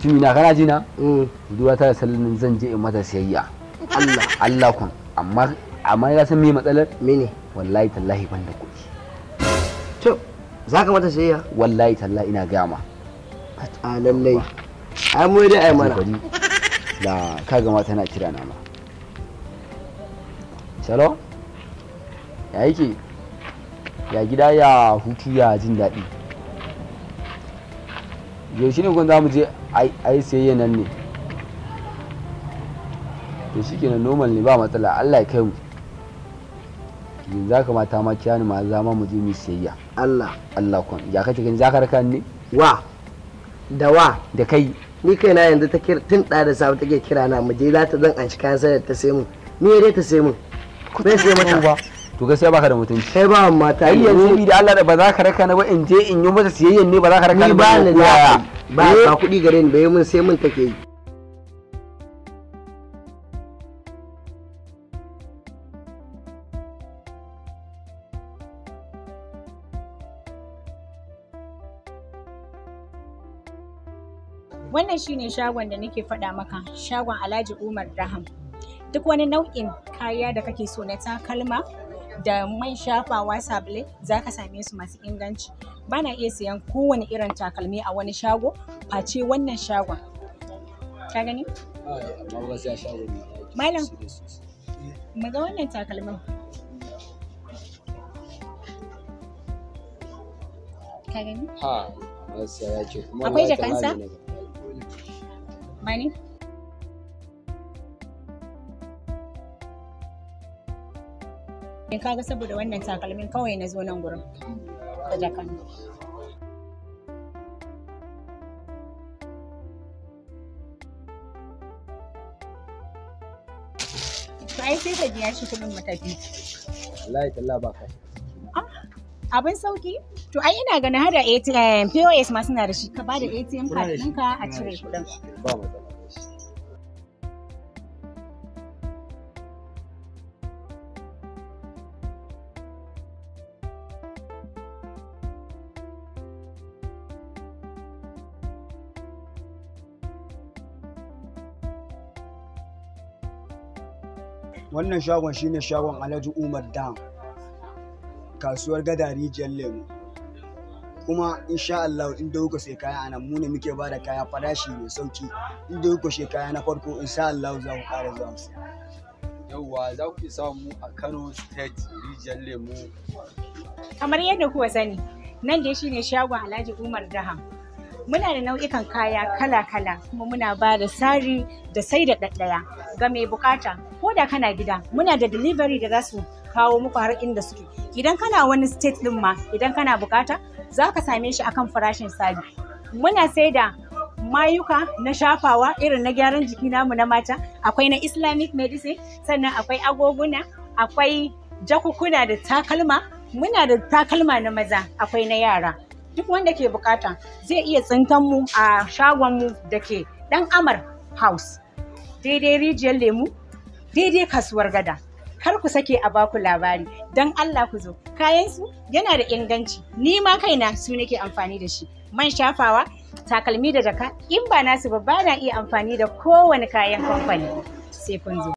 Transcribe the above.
Mutumi na kana ji na? Budurwa ta da sallan zan je in mata siyayya. Allah. Allah kun. Amma ya san me matsalar? Mene? Wallahi tallahi ban da kuɗi. To, za ka mata siyayya? Wallahi tallahi ina gaya ma. A lallai. Ai mu dai ai mana. Da kaga ma tana kira na ma. Salo? Ya yake? Ya gida ya hutu ya jin daɗi. Yaushe ne kun za mu je a yi siyayya nan ne? To shi kenan normal ne ba matsala, Allah ya kai mu. Yanzu haka mata ma kira ni ma za ma mu je mu siyayya. Allah. Allah kun. Ya kake gani za ka raka ni ne? Wa? Da wa? Da kai. Ni kaina yanzu ta kira tun ɗaya da safe take kira na mu je za ta zan anshi kayan sayar ta sai mun. Ni dai ta sai mun. Bai sai mata ba. To gaskiya baka da mutunci. Kai ba mata. Ai yanzu bi da Allah da ba za ka raka ni ba in je in yi mata siyayyan ne ba za ka raka ni ba. Ni ba ni ba kuɗi gare ni bai mun sai mun take yi. Wannan shine shagon da nake faɗa maka, shagon Alhaji Umar Daham. Duk wani nau'in kaya da kake so na takalma da man shafawa sabulai za ka same su masu inganci. Bana iya siyan kowane irin takalmi a wani shago face wannan shagon. Ka gani? Malam, mu ga wannan takalmin. Ka gani? Ha, gaskiya ya ce. Akwai jakansa? Bani? Kaga saboda wannan takalmin kawai na zo nan gurin da jakan. To ai sai ka biya shi kuɗin mu tafi. Wallahi talla ba ka. Abin sauki? To ai ina ganin har da ATM POS ma suna da shi, ka bada ATM card ɗinka a cire kuɗin. Ba matsala. Wannan shagon shine shagon Alhaji Umar Dam, kasuwar Gada Rijiyar Lemu. Kuma insha Allah in da kuka sai kaya anan mu ne muke ba da kaya farashi mai sauki. In da kuka sai kaya na farko insha Allah za ku ƙara zuwa siya. Yawwa za ku samu a Kano State Rijiyar Lemu. Kamar yadda kuka sani, nan dai shine shagon Alhaji Umar Daham. Muna da nau'ikan kaya kala-kala kuma muna ba da sari da sai da ɗaɗɗaya ga mai bukata. Ko da kana gida, muna da delivery da za su kawo muku har inda suke. Idan kana wani state ɗin ma, idan kana bukata, za ka same shi akan farashin sari. Muna sai da mayuka na shafawa irin na gyaran jiki namu na mata, akwai na Islamic medicine, sannan akwai agoguna, akwai jakukuna da takalma, muna da takalma na maza, akwai na yara. Duk wanda ke bukata zai iya tsintan mu a shagon mu da ke Dan Amar House, daidai Rijiyar Lemu, daidai kasuwar Gada. Kar ku sake a baku labari, don Allah ku zo. Kayan su yana da inganci, ni ma kaina su nake amfani da shi. Man shafawa, takalmi da jaka, in ba nasu ba bana iya amfani da kowane kayan kamfani. Sai kun zo.